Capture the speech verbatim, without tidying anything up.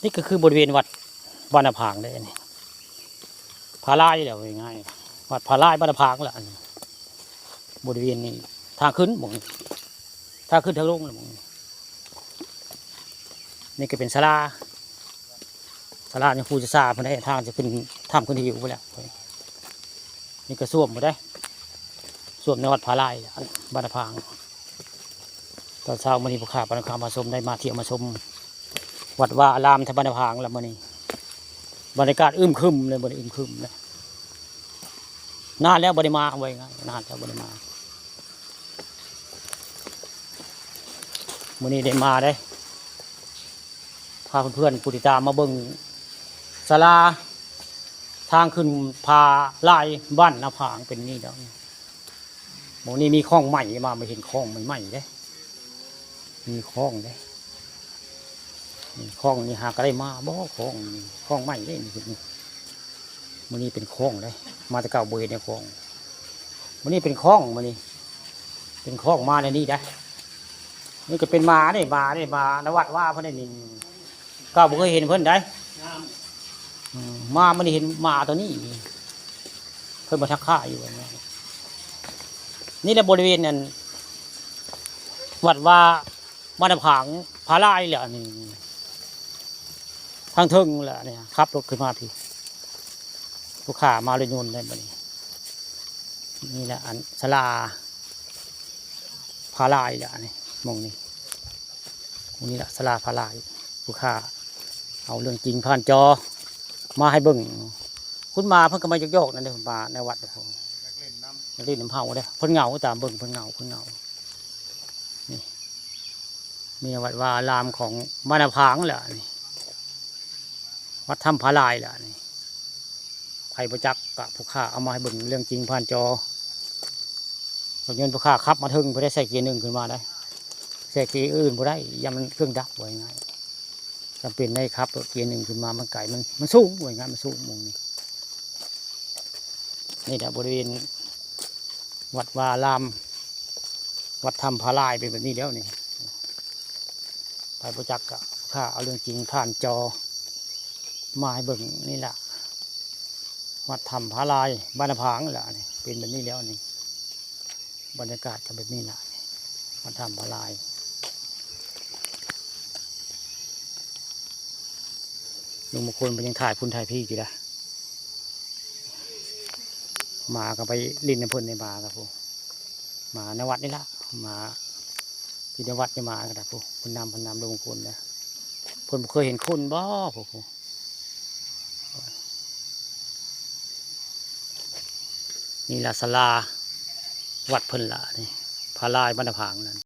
นี่ก็คือบริเวณวัดบ้านนาผางเลยนี่ ผาลายแหละ ว่าง่ายๆ วัดผาลายบ้านนาผางแหละ อันนี้ บริเวณนี้ ทางขึ้นหม่องนี้ ทางขึ้นทางลงแหละหม่องนี้ นี่ก็เป็นศาลา ศาลายังครูจะซาเพิ่นได้ ทางจะขึ้นถ้ำขึ้นหิวไปแหละ นี่ก็ส้วมบ่ได้ ส้วมในวัดผาลาย บ้านนาผาง ตอนเช้ามื้อนี้ ผู้ข้าปานคำมาชม ได้มาเที่ยวมาชม วัดวาอาราม ที่บ้านนาผาง แล้วมื้อนี้ บรรยากาศอึมครึมเลย มื้อนี้อึมครึมเลย นานแล้วบ่ได้มา ว่าง่ายๆ นานแล้วบ่ได้มา มื้อนี้ได้มาเด้ พาเพื่อนๆ ผู้ติดตามมาเบิ่งศาลา ทางขึ้นผาลายบ้านนาผางเป็นนี่ดอก มื้อนี้มีของใหม่มา มาเห็นของใหม่ๆ เด้ มีของเด้ นี่ของนี่หากะได้มาบ่ ของนี่ ของใหม่เด้นี่ มื้อนี้เป็นของเด้ มาแต่เก่าบ่เห็นในของ มื้อนี้เป็นของ มื้อนี้ เป็นของมาในนี่ได้ นี่ก็เป็นหมาเด้ หมาเด้ หมาในวัดว่าเพิ่นได้นี่ เก่าบ่เคยเห็นเพิ่นได้ อืม มามื้อนี้เห็นหมาตัวนี้ เพิ่นมาทักทายอยู่ว่าไง นี่แหละบริเวณนั้น วัดว่าบ้านนาผาง ผาลายแหละนี่ ทางเทิงแหละเนี่ย ขับรถขึ้นมาพี้ ผู้ข้ามาเลยยนต์ได้บัดนี้ นี่แหละอันศาลาผาลายแหละนี่ หม่องนี้ หม่องนี้แหละศาลาผาลาย ผู้ข้าเอาเรื่องจริงผ่านจอ มาให้เบิ่ง คุณหมาเพิ่นก็มาหยอกๆ นั่นเด้ หมาในวัด เล่นนำเฮาเด้ เพิ่นเหงา ตามเบิ่ง เพิ่นเหงา เพิ่นเหงา นี่ มีวัดวาอารามของบ้านนาผางแหละนี่ วัดถ้ำผาลายแหละนี่ ใครบ่จักก็ผู้ข้าเอามาให้เบิ่งเรื่องจริงผ่านจอ รถยนต์ผู้ข้าขับมาถึง บ่ได้ใส่เกียร์หนึ่งขึ้นมาได้ ใส่เกียร์อื่นบ่ได้ ย่านมันเครื่องดับ ว่าง่ายๆ จำเป็นได้ขับรถเกียร์หนึ่งขึ้นมา มันไกล มัน มันสูง ว่าง่ายๆ มันสูงหม่องนี้ นี่แหละบริเวณวัดวาอาราม วัดถ้ำผาลายเป็นแบบนี้แล้วนี่ ไปบ่จักก็ข้าเอาเรื่องจริงผ่านจอ มาให้เบิ่งนี่แหละ วัดถ้ำผาลาย บ้านนาผางแหละนี่ เป็นแบบนี้แล้วนี่ บรรยากาศก็แบบนี้แหละ วัดถ้ำผาลาย ลุงมงคลมันยังถ่ายพุ้นถ่ายพี่อยู่นะ หมาก็ไปเล่นนำเพิ่นในหมาครับผม หมาในวัดนี่ละ หมาที่ในวัดนี่ หมาก็ได้ผม เพิ่นนำ เพิ่นนำลุงมงคลนะ เพิ่นบ่เคยเห็นคนบ่ผม นี่ละศาลาวัดเพิ่นละนี่ ผาลายบ้านนาผางนั่น